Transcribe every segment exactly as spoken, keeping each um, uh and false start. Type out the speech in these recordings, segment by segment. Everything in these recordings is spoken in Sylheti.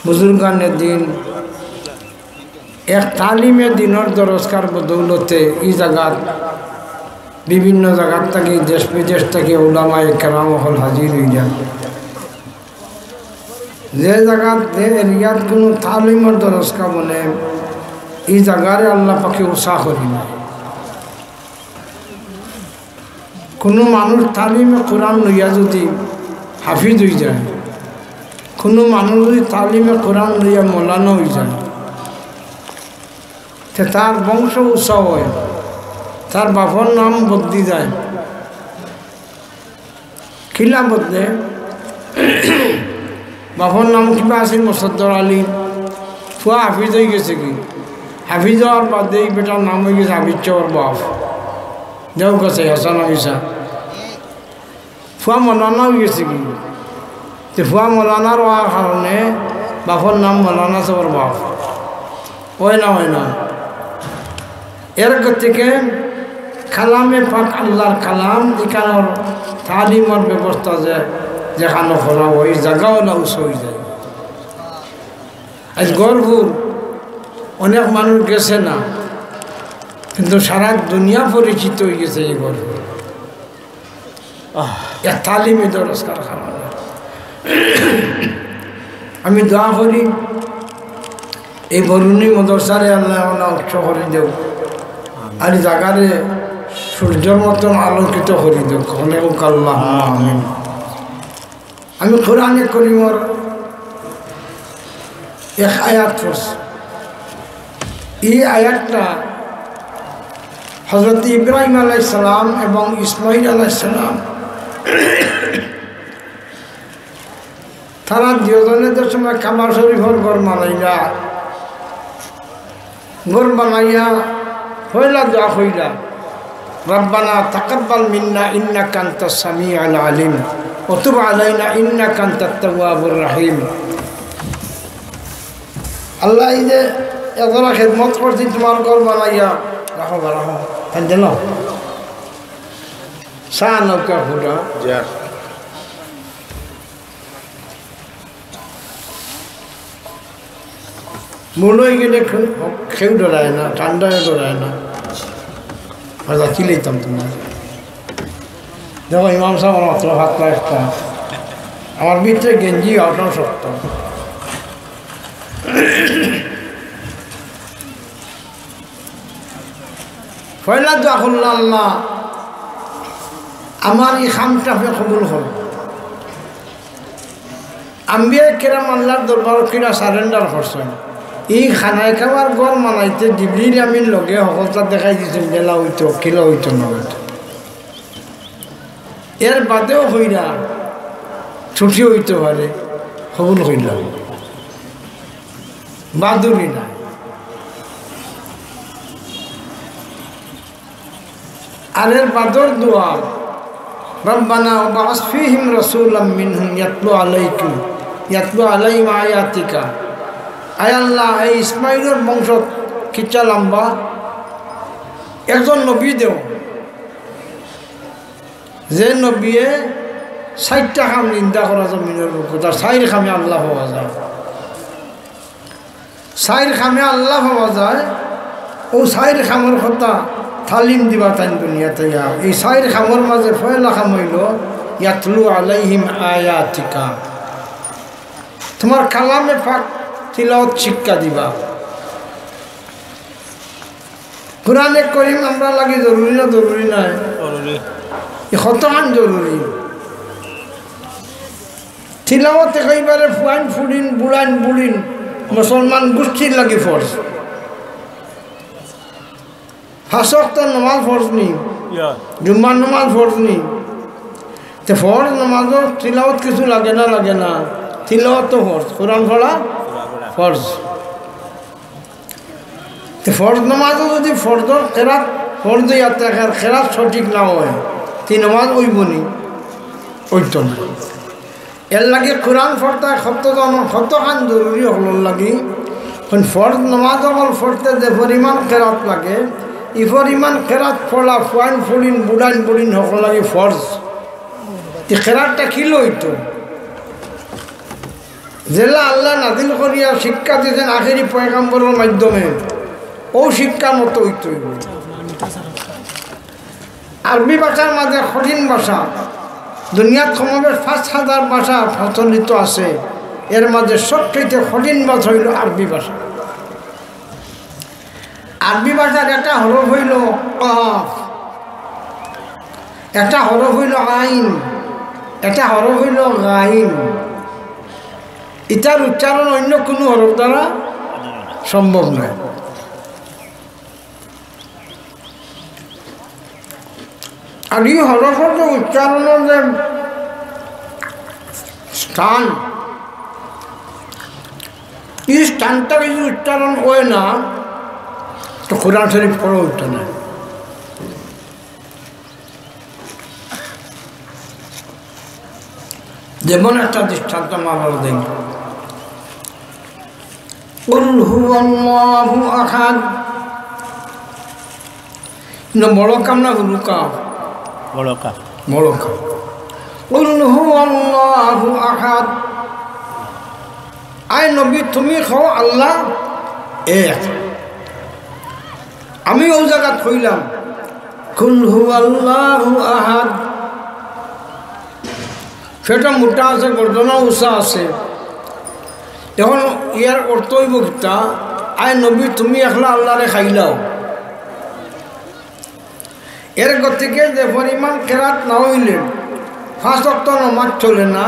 বুজুর্গানে দিন, এক তালিমে দিনর দরসগার বদৌলতে ই জাগাত বিভিন্ন জাগাত থাকি, দেশ বিদেশ থাকি উলামায়ে কেরাম অকল হাজির অইয়া যান। যে জাগাত, যে এরিয়াত কুনু তালিমর দরসগা বনে, ই জাগারে আল্লাহ পাকে উচা করি না। কুনু মানুষ তালিমে কোরআন লইয়া যুদি হাফিজ অইযায়, কুনু মানুষ যুদি তালিমে কোরআন লইয়া মৌলানা অইযায়, তে তার বংশ উচা অয়, তার বাপর নাম বদলি যায়। কিলা বদলে? বাপর নাম কিবা আছিল মুসদ্দর আলী, ফুয়া হাফিজ অইগেছেগি। হাফিজ অওয়ার বাদে ই বেটার নাম অইগেছে হাফিজ সাবর বাপ। দেও গেছে হাসান হাফিজ সাব। ফুয়া মৌলানা অইগেছেগি। তে ফুয়া মৌলানা অওয়ার কারণে বাপর নাম মৌলানা সাবর বাপ। অয় না, অয় না। এর গতিকে কালামে পাক আল্লাহর কালাম, ইখানর তালিমর ব্যবস্থা যে যেখানো করা অয়, জাগা অলা উচা অইযায়। আইজ গহরপুর অনেক মানুষ গেছে না, কিন্তু সারা দুনিয়া পরিচিত অইগেছে ই গহরপুর। আহ, এক তালিমে দরসগার কারণে। আমি দোয়া করি, এই বরুণী মাদ্রাসারে আল্লাহ অলা উচা করি দেও, আর ই জাগারে সূর্যর মতন আলোকিত করি দেও। কওক্কা আল্লাহুম্মা আমিন। আমি কোরআনে করিমর এক আয়াত পড়ছি। ই আয়াতটা হযরত ইব্রাহিম আলাইহিস সালাম এবং ইসমাইল আলাইহিস সালাম, তারা দুইজনে যে সময় কাবা শরীফর ঘর বানাইলা, ঘর বানাইয়া পয়লা দোয়া কইলা, "রব্বানা তাকাব্বাল মিন্না ইন্নাকা আনতাস সামিউল আলিম ওয়া তুব আলাইনা ইন্নাকা আনতাত তাওয়াবুর রহিম।" আল্লাহ, এই যে এতটা খেদমত করছি তোমার ঘর বানাইয়া, রাখো বা রাখো, ফ্যান দিল। চা নৌকা ফুটা। মনে অয় গেলে কেউ, কেউ ডরায় না, ঠান্ডায় ডরায় না। আর রাখি লইতাম তোমার। দেখো, ইমাম সাহেব আমার মাত্র হাত পায়ে একটা। আমার ভিতরে গেঞ্জি অটাও শক্ত। পয়লা দোয়া করলা, "আল্লাহ, আমার ই কামটা আপনে কবুল করো।" আম্বিয়া কেরাম আল্লাহর দরবারো কিলা surrender করছইন। ই খানায় কাবার ঘর বানাইতে জিবরিল আমিন লগে হকলতা দেখাই দিছইন, যেলা অইতো, কিলা অইতো না অইতো। এর বাদেও কইরা ত্রুটি অইতো পারে, কবুল কইলাম। বাদুরি না। আর এর বাদর দোয়া, "রব্বানা ওয়াবআস ফীহিম রাসূলাম মিনহুম ইয়াতলু আলাইকুম, ইয়াতলু আলাইহিম আয়াতিকা।" আয় আল্লাহ, এই ইসমাইলর বংশ কিচ্ছা লম্বা, একজন নবী দেও, যে নবিয়ে চাইরটা কাম নিন্দা করা জমিনর বুকো, তার চাইর কামে আল্লাহ পাওয়া যায়। চাইর কামে আল্লাহ পাওয়া যায়, অউ চাইর কামর কথা তালিম দিবা তাইন দুনিয়াত আইয়া। এই চাইর কামর মাঝে পয়লা কাম অইলো, ইয়াতলু আলাইহিম আয়াতিকা, তোমার কালামে পাক তিলাওয়াত শিক্ষা দিবা। কোরআনে করিম আমরার লাগি জরুরি না জরুরি নায়? জরুরি। ই কতখান জরুরি। তিলাওয়াত একেবারে ফুয়াইন ফুড়িন, বুড়াইন বুড়িন, মুসলমান গুষ্টির লাগি ফরজ। পাঁচ ওয়াক্ত নামাজ ফরজ নি? ইয়া। জুম্মার নামাজ ফরজ নি? তে ফরজ নামাজর তিলাওয়াত কিছু লাগে না, লাগে না? তিলাওয়াত তো ফরজ, কোরআন পড়া ফরজ। তে ফরজ নামাজও যদি ফরজর কেরাত ফরজ অইয়া থাকে আর কেরাত সঠিক না অয়, তে নামাজ অইবো নি? অইতো না। এর লাগি কোরআন পড়তা কত জন, কতখান জরুরি অকলর লাগি। এখন ফরজ নামাজ অকল পড়তে যে পরিমাণ কেরাত লাগে, ই পরিমাণ কেরাত পড়া ফুয়াইন ফুড়িন, বুড়াইন বুড়িন হকলর লাগি ফরজ। ই কেরাতটা কিলা অইতো? যেলা আল্লায় নাজিল করিয়া শিক্ষা দিছইন আখেরি পয়গাম্বরর মাধ্যমে, অউ শিক্ষার মতো অইতে অইবো। আরবি ভাষার মাঝে কঠিন ভাষা, দুনিয়াত কমবেশ পাঁচ হাজার ভাষা প্রচলিত আছে, এর মাঝে সবচাইতে কঠিন ভাষা অইলো আরবি ভাষা। আরবি ভাষার একটা হরফ অইলো কফ, একটা হরফ অইলো আইন, একটা হরফ অইলো গাইন। ইতার উচ্চারণ অইন্য কুনু হরফ দ্বারা সম্ভব নায়। আর ই হরফর যে উচ্চারণর যে স্থান, ই স্থানটা যদি উচ্চারণ অয় না, তো কোরআন শরীফ পড়া অইতো নায়। যেমন একটা দৃষ্টান্ত আমরা দেই, কুল হুয়াল্লাহু আহাদ। ইনো বড় কাম না হুরু কাম? বড় কাম। বড় কাম। কুল হুয়াল্লাহু আহাদ। আয় নবী, তুমি কও আল্লাহ এক। আমি অউ জাগাত কইলাম, কুল হুয়াল্লাহু আহাদ। পেটও মুটা আছে, গর্দনও উচা আছে। অখন ইয়ার অর্থ অইবো কিতা? আয় নবী, তুমি একলা আল্লারে খাইলাও। এর গতিকে যে পরিমাণ কেরাত না অইলে পাঁচ ওয়াক্ত নামাজ চলে না,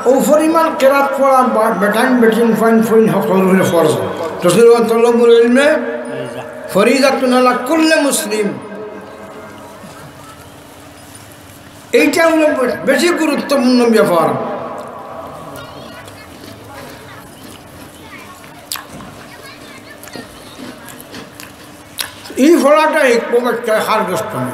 অউ পরিমাণ কেরাত পড়া বা-, বেটাইন বেটিন ফাইন ফুইন হকলর উপরে ফরজ। রসুল বলেন, "তলবুল ইলমে ফরিজাতুন আলা কুল্লি মুসলিম।" এইটা অইলো বে-, বেশি গুরুত্বপূর্ণ ব্যাপার। ই পড়াটা হিকবো বাচ্চায় কার গেছ থনে?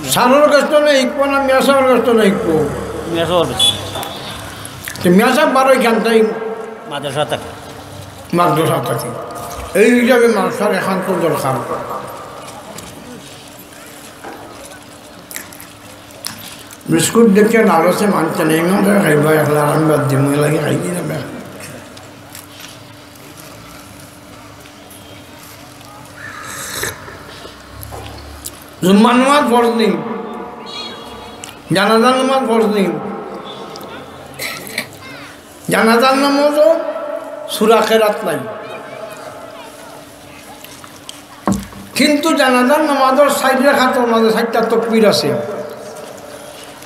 সারর গেছ থনে হিকবো না মিয়া সাবর গেছ থনে হিকবো? মিয়া সাবর গেছ থনে। তে মিয়া সাব বারইন কান থাকি? মাদ্রাসা থাকি। মাদ্রাসা থাকি। এই হিসাবে মাদ্রাসার একান্ত দরকার। বিস্কুট দেখিয়া লালচে মানছে না, ইমাম সাবে খাইবা একলা, আমি বাদ দিমু, এর লাগি খাই দিলাম। জুম্মার নামাজ ফরজ নি, জানাজার নামাজ ফরজ নি। জানাজার নামাজও সূরা কেরাত নাই, কিন্তু জানাজার নামাজর চাইর রাকাতর মাঝে চাইরটা তকবীর আছে।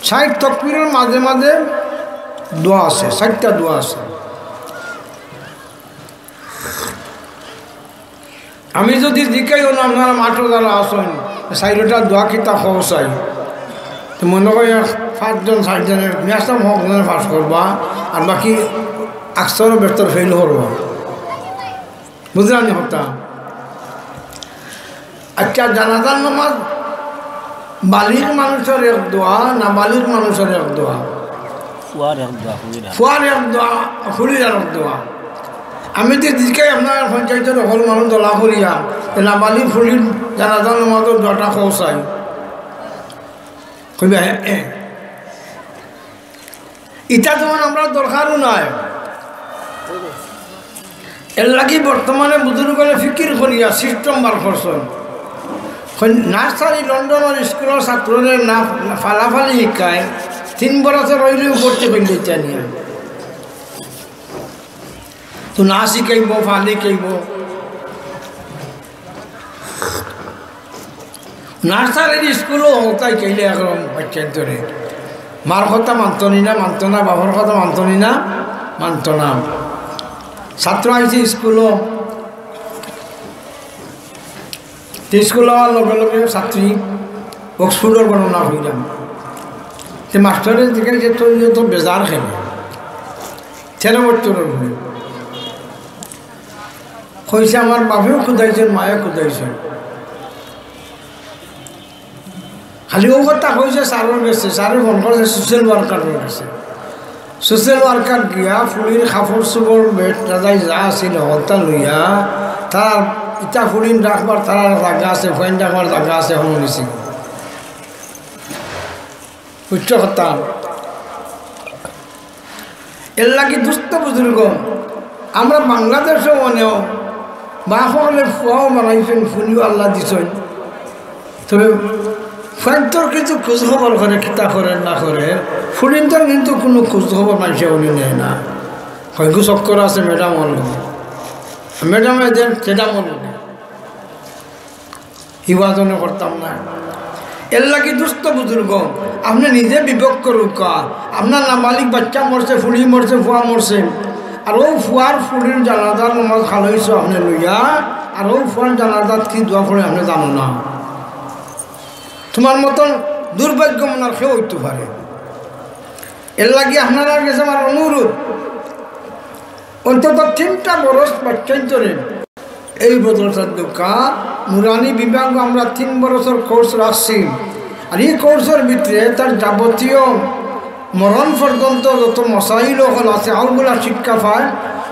চাইর তকবীরর মাঝে মাঝে দোয়া আছে, চাইরটা দোয়া আছে। আমি যদি জিকাই অনো, আপনারা মাঠো যারা আছইন, চাইরটা দোয়া কিতা কও চাই, তে মনো করি এক পাঁচজন, চাইরজনে, ম্যাক্সিমাম হকলজনে পাস করবা, আর বাকি আকসারো বেশতর ফেইল করবা। বুঝরানি কথা? আচ্ছা, জানাজার নামাজ বালিগ মানুষর এক দোয়া, নাবালিগ মানুষর এক দোয়া? ফুয়ার এক দোয়া, ফুরির আর। ফুয়ার এক দোয়া, ফুরির আর এক দোয়া। আমি তো জিকাই আপনারা পঞ্চায়েতর হকল মানুষ দলা করিয়া, এ নাবালিগ ফুরির জানাজার নামাজর দোয়াটা কও চাই। কইবা, "হ্যাঁ, হ্যাঁ।" ইটা তেমন আমরার দরকারও নাই। এর লাগি বর্তমানে বুজুর্গ অকলে ফিকির করিয়া সিস্টেম বার করছইন। কইন, নার্সারি লন্ডনর স্কুলর ছাত্ররে না, না ফালাফালি হিকায়, তিন বরসর অইলেউ ভর্তি করি দিতা নিয়া। তো নাচ হিকাইবো, ফালি হিকাইবো। নার্সারির স্কুলও হতাই কইলে একরকম বাচ্চাইন্তরে। মার কথা মানতো নি না, মানতো না, বাবার কথা মানতো নি না, মানতো না। ছাত্র আইছে স্কুলও, তে স্কুল আওয়ার লগে লগে ছাত্রী অক্সফোর্ডর ঘটনা কইলাম। তে মাস্টারে জিকাইছে, "তোর ইয়ে তো বেজার কেনে?" তেরো বছরর মেয়ে। কইছে, "আমার বাপেও খুদাইছইন, মায়েও খুদাইছইন।" খালি অউ কথা কইছে স্যারর গেছে, স্যারে ফোন করছে সোশ্যাল ওয়ার্কারর গেছে। সোশ্যাল ওয়ার্কার গিয়া ফুরির কাপড় চোপড়, বেড, রাজাই যা আছিল, হকলতা লইয়া, তার ইটা ফুরিন রাখবার তার জাগা আছে, ফুয়াইন রাখবার জাগা আছে, হনো নিছে। উচ্চ কথা। এর লাগি দুস্ত বুজুর্গ, আমরা বাংলাদেশো অনেও বাপ অকলে ফুয়াও বানাইছইন, ফুড়িও আল্লায় দিছইন। তবে ফুয়াইন্তর কিন্তু খুজ খবর করে, কিতা করে না করে, ফুড়িন্তর কিন্তু কুনু খুজ খবর মানষে উনি নেয় না। হয়তো চক্কর আছে ম্যাডাম অকলর লগে, ম্যাডামে দেন ম্যাডাম অকলর লগে। ইবাদনে করতাম না। এর লাগি দুস্ত বুজুর্গ, আপনে নিজে বিবেক করউক্কা। আপনার নাবালিগ বাইচ্চা মরছে, ফুড়ি মরছে, ফুয়া মরছে, আর অউ ফুয়ার ফুড়ির জানাজার নমাজ খালাইছো আপনে লইয়া, আর অউ ফুয়ার জানাজাত কি দোয়া পড়ে আপনে জানো না। তুমার মতন দুর্ভাগ্য মনার কেউ অইতো পারে। এর লাগি আপনারার গেছে আমার অনুরোধ, অন্তত তিনটা বরস বাইচ্চাইন্তরে এই মাদ্রাসাত দেউক্কা। নুরানি বিভাগ আমরা তিন বরসর কোর্স রাখছি। আর ই কোর্সর ভিতরে তার যাবতীয় মরণ পর্যন্ত যত মাসাইল অকল আছে, অউগুলা শিক্ষা পায়,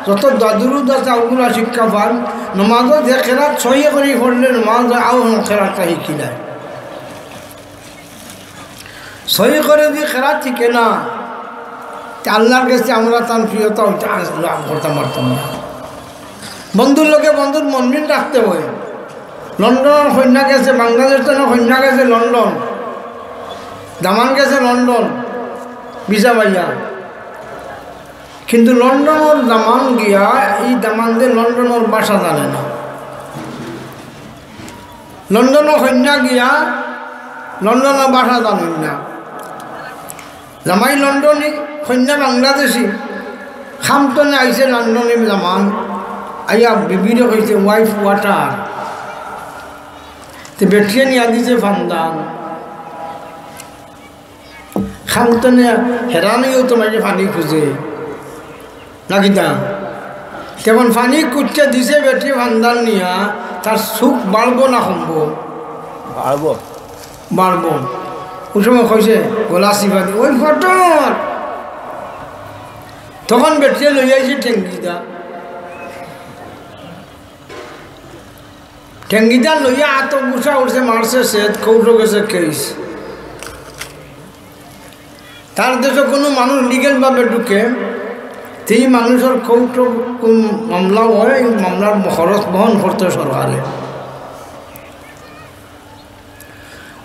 যত দোয়া দুরুদ আছে, অউগুলা শিক্ষা পায়। নমাজো যে কেরাত সহি করি পড়লে নমাজ অয়, অউ কেরাতটা হিকিলায়। সহি করি যদি কেরাত হিকে না, তে আল্লার গেছে আমরা তান প্রিয়তা অইতে আস-, লাভ করতাম পারতাম না। বন্ধুর লগে বন্ধুর মনমিল রাখতে অয়। লন্ডনর কইন্যা গেছে বাংলাদেশ থনে, কইন্যা গেছে লন্ডন, দামান গেছে লন্ডন, ভিসা পাইয়া। কিন্তু লন্ডনর দামান গিয়া, ই দামান্দে লন্ডনর ভাষা জানে না। লন্ডনর কইন্যা গিয়া লন্ডনর ভাষা জানইন না। জামাই লন্ডনী, কইন্যা বাংলাদেশি। কাম থনে আইছে লন্ডনী জামান, আইয়া বিবিরে কইছে, "Wife, water।" তে বেটিয়ে নিয়া দিছে ফান্দান। কাম থনে হেরান অইয়াও তো মাইনষে পানি খুজে, না কিতা? তেমন পানি খুজিয়া দিছে বেটি ফান্দান নিয়া, তার সুখ বাড়বো না কমবো? বাড়বো। বাড়বো। অউ সময় কইছে, গলা চিপা দি, "ওই ফটর।" তখন বেটিয়ে লইয়া আইছে ঠেঙ্গিদা। ঠেঙ্গিদা লইয়া আতো গুছা উঠছে, মারছে সেত, কোর্টো গেছে কেস। তার দেশো কুনু মানুষ লিগ্যাল ভাবে ঢুকে, তে ই মানুষর কোর্টো কুন মামলা অয়, ই মামলার খরচ বহন করতো সরকারে।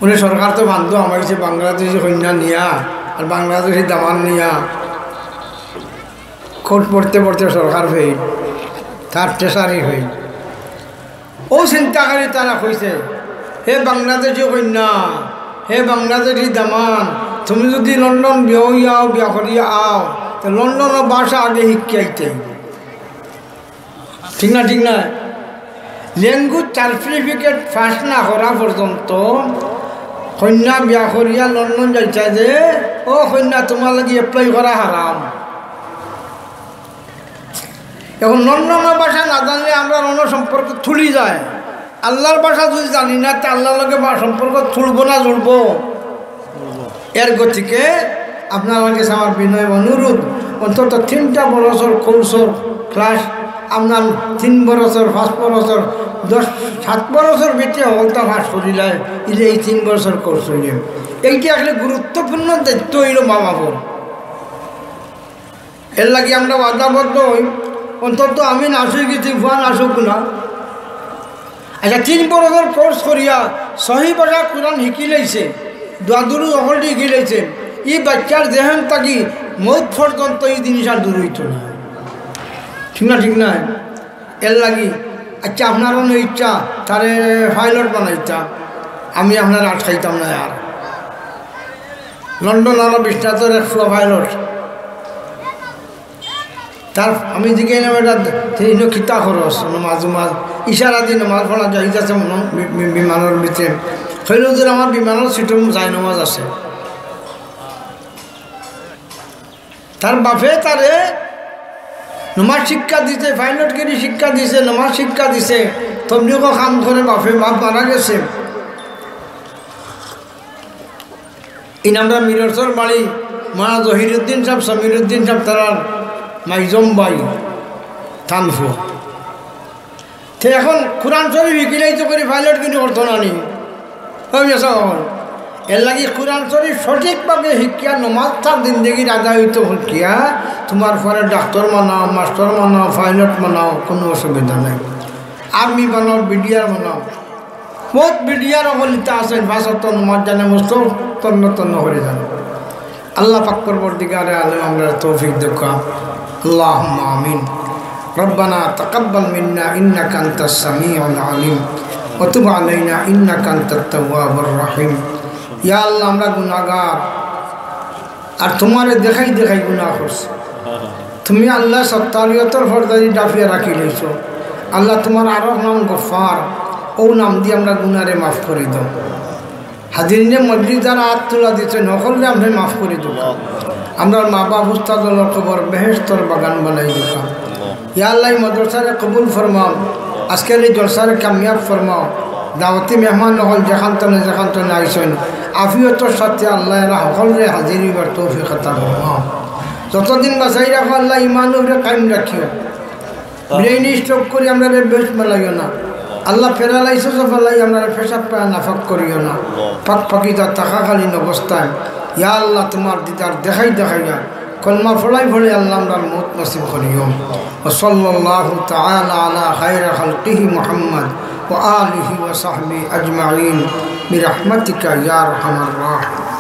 উনি সরকার তো বান্ধব হামাইছে বাংলাদেশি কইন্যা নিয়া, আর বাংলাদেশি দামান নিয়া। কোর্ট পড়তে পড়তে সরকার ফেইল, তার ট্রেজারি ফেইল। অউ চিন্তা করি তারা কইছে, "হে বাংলাদেশি কইন্যা, হে বাংলাদেশি দামান, তুমি যদি লন্ডন বিয়া অইয়া আও, বিয়া করিয়া আও, তে লন্ডনর ভাষা আগে হিকিয়া আইতে অইবো।" ঠিক না, ঠিক না? ল্যাঙ্গুয়েজ সার্টিফিকেট পাস না করা পর্যন্ত কইন্যা বিয়া করিয়া লন্ডন যাইতা যে, ও কইন্যা, তুমার লাগি অ্যাপ্লাই করা হারাম। এখন লন্ডনর ভাষা না জানলে আমরার অনো সম্পর্ক থুড়ি যায়। আল্লার ভাষা যদি জানি না, তে আল্লার লগে বা সম্পর্ক থুড়বো না জুড়বো? এর গতিকে আপনারার গেছে আমার বিনয় অনুরোধ, অন্তত তিনটা বরসর কোর্সর ক্লাস, আপনার তিন বরসর, পাঁচ বরসর, দশ, সাত বরসর ভিতরে হকলতা পাস করিলায়, ইলে ই তিন বরসর কোর্স অইলে। এইটা আসলে গুরুত্বপূর্ণ দায়িত্ব অইলো মা বাপর। এর লাগি আমরা ওয়াদাবদ্ধ অই, অন্তত আমি নাশ অই গেছি, ফুয়া নাশ অউক না। আচ্ছা, তিন বরসর কোর্স করিয়া সহি ভাষা কুরআন হিকিলাইছে, দোয়া দুরুদ হকলটি হিকিলাইছে, ই বাইচ্চার জেহেন থাকি মউত পর্যন্ত ই জিনিস আর দূর অইতো না। ঠিক না, ঠিক না? এর লাগি, আচ্ছা, আপনার অনো ইচ্ছা তারে পাইলট বানাইতা, আমি আপনারে আটকাইতাম না আর। লন্ডন আরো বিশ্বনাথর এক ফুয়া পাইলট। তার আমি জিগাইলাম, "এটা তুই ইনো কিতা করস?" নমাজ উমাজ, ইশারা দি নমাজ পড়া জায়েজ আছে মনো বি-, বি-, বিমানর ভিতরে। কইলো, "হুজুর, আমার বিমানর সিটো জায়নমাজ আছে।" তার বাপে তারে নমাজ শিক্ষা দিছে, পাইলটগিরি শিক্ষা দিছে, নমাজ শিক্ষা দিছে, তবলিগও কাম করে, বাপে, বাপ মারা গেছে। ইন আমরা মিরসর বাড়ি, মা জহিরুদ্দিন সাব, সমীরুদ্দিন সাব, তারার মাইজম ভাই, তান ফুয়া। তে এখন কুরআন শরীফ হিকিলাইতো করি পাইলটগিরি করতো না নি? আমি আশা করি। এর লাগি কোরআন শরীফ সঠিকভাবে শিক্ষিয়া, নমাজ তার জিন্দেগির আদায় অইতো শিক্ষিয়া, তুমার ফুয়ারে ডাক্তার বানাও, মাস্টার বানাও, পাইলট বানাও, কুনু অসুবিধা নাই। আর্মি বানাও, বিডিআর বানাও, বউত বিডিআর অকল ইতা আছইন, পাঁচ ওয়াক্ত নমাজ জানে, মুসলিম তন্ন তন্ন করি জানে। আল্লাহ পাক পরওয়ারদিগারে আলম আমরারে তৌফিক দেউক্কা। আল্লাহুম্মা আমিন। ربنا تقبل منا إنك أنت السميع العليم وتب علينا إنك أنت التواب الرحيم। ইয়া আল্লাহ, আমরা গুনাহগার, আর তুমারে দেখাই দেখাই গুনাহ করছি। তুমি আল্লাহ সত্তারিয়তর পর্দাদি ডাফিয়া রাখি লইছো। আল্লাহ, তুমার আরক নাম গফফার, অউ নাম দি আমরার গুনারে মাফ করি দেও। হাজিরিনে মজলিস যারা আত তুলা দিছইন, হকলরে আপনে মাফ করি দেউক্কা। আমরার মা বাপ উস্তাদ অকলর কবর বেহেশতর বাগান বানাই দেউক্কা। ইয়া আল্লাহ, ই মাদ্রাসারে কবুল ফরমাও, আজকের ই জলসারে কামিয়াব ফরমাও। দাওয়াতি মেহমান অকল যেখান তনে যেখান তনে আইছইন, আফিয়তর সাথে আল্লাহ এরা হকলরে হাজির অইবার তৌফিক আতা ফরমাও। যতদিন বাঁচাই রাখো আল্লাহ, ইমানর উপরে কায়েম রাখিও। ব্রেইন স্ট্রোক করি আমরারে বেহুশ বানাইও না। আল্লাহ, প্যারালাইসিসো ফালাই আমরারে পেশাব পায়খানা নাপাক করিও না। পাক পাকিজা থাকাকালীন অবস্থায়, ইয়া আল্লাহ, তুমার দিদার দেখাই দেখাইয়া, কলমা পড়াই পড়াই আল্লাহ আমরার মউত নসিব করিও। وصلى الله تعالى على خير خلقه محمد وآله وصحبه أجمعين برحمتك يا أرحم الراحمين।